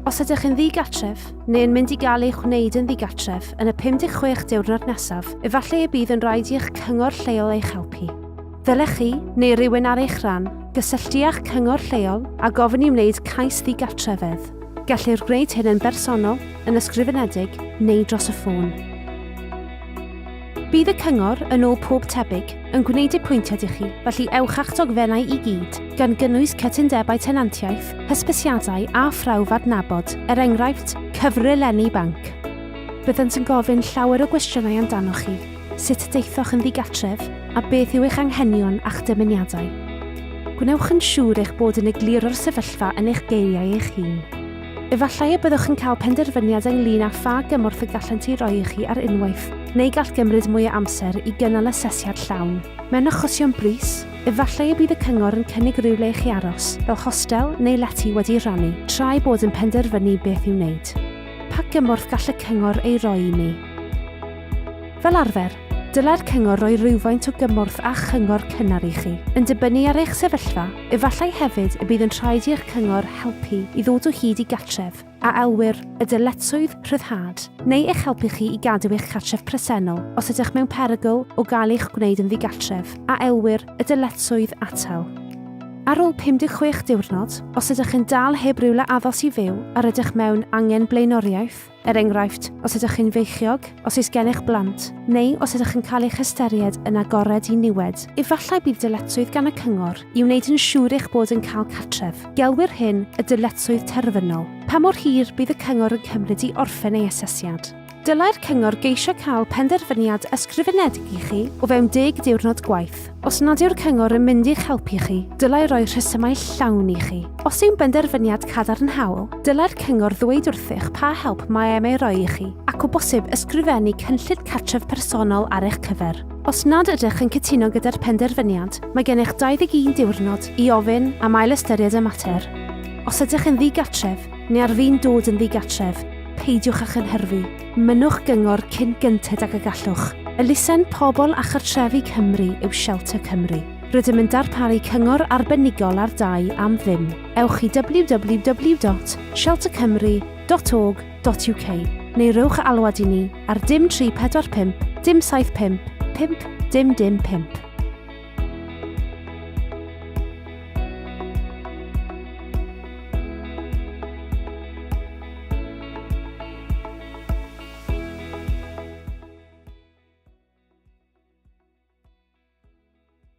Os ydych yn ddigartref, neu yn mynd i gael eich gwneud yn ddigartref yn y 56 diwrnod nesaf, efallai y bydd yn rhaid i'ch cyngor lleol eich helpu. Ddylech chi, neu rywun ar eich rhan, gysylltu â'ch cyngor lleol a gofyn i wneud cais ddigartrefedd. Gellir gwneud hyn yn bersonol, yn ysgrifenedig neu dros y ffôn. Bydd y Cyngor, yn ôl pob tebyg, yn gwneud apwyntiad i chi, felly ewch â'ch dogfennau i gyd, gan gynnwys cytundebau tenantiaeth, hysbysiadau a phrawf adnabod, er enghraifft, cyfrilenni banc. Byddant yn gofyn llawer o gwestiynau amdanoch chi, sut y daethoch yn ddigartref, a beth yw eich anghenion a'ch dymuniadau. Gwnewch yn siŵr eich bod yn egluro'r sefyllfa yn eich geiriau eich hun. Efallai y byddwch yn cael penderfyniad ynglŷn â pha gymorth y gallant ei roi i chi ar unwaith, neu gall gymryd mwy o amser i gynnal asesiad llawn. Mewn achosion brys, efallai y bydd y cyngor yn cynnig rhywle i chi aros, fel hostel neu lety wedi'i rannu, tra eu bod yn penderfynu beth i'w wneud. Pa gymorth gall y cyngor ei roi i mi? Fel arfer, dylai'r cyngor roi rhywfaint o gymorth a chyngor cynnar i chi. Yn dibynnu ar eich sefyllfa, efallai hefyd y bydd yn rhaid i'ch cyngor helpu i ddod o hyd i gartref, a elwir y dyletswydd rhyddhad, neu eich helpu chi i gadw eich cartref presennol os ydych mewn perygl o gael eich gwneud yn ddigartref, a elwir y dyletswydd atal. Ar ôl 56 diwrnod, os ydych yn dal heb rywle addas i fyw a rydych mewn angen blaenoriaeth, Er enghraifft, os ydych chi'n feichiog, os oes gennych blant, neu os ydych yn cael eich hystyried yn agored i niwed, efallai bydd dyletswydd gan y cyngor i wneud yn siŵr eich bod yn cael cartref. Gelwir hyn y dyletswydd terfynol. Pa mor hir bydd y cyngor yn cymryd i orffen ei asesiad? Dylai'r cyngor geisio cael penderfyniad ysgrifenedig i chi o fewn deg diwrnod gwaith. Os nad yw'r cyngor yn mynd i'ch helpu chi, dylai roi rhesymau llawn i chi. Os yw'n benderfyniad cadarnhaol, dylai'r cyngor ddweud wrthych pa help mae am ei roi i chi, ac o bosib ysgrifennu cynllun cartref personol ar eich cyfer. Os nad ydych yn cytuno gyda'r penderfyniad, mae gennych 21 diwrnod i ofyn am ailystyried y mater. Os ydych yn ddigartref, neu ar fin dod yn ddigartref, peidiwch â chynhyrfu. Mynnwch gyngor cyn gynted ag y gallwch. Elusen Pobl a Chartrefi Cymru yw Shelter Cymru. Rydym yn darparu cyngor arbenigol ar dai am ddim. Ewch i www.sheltercymru.org.uk neu rhowch alwad i ni ar dim 345 dim 75 5 dim dim 5.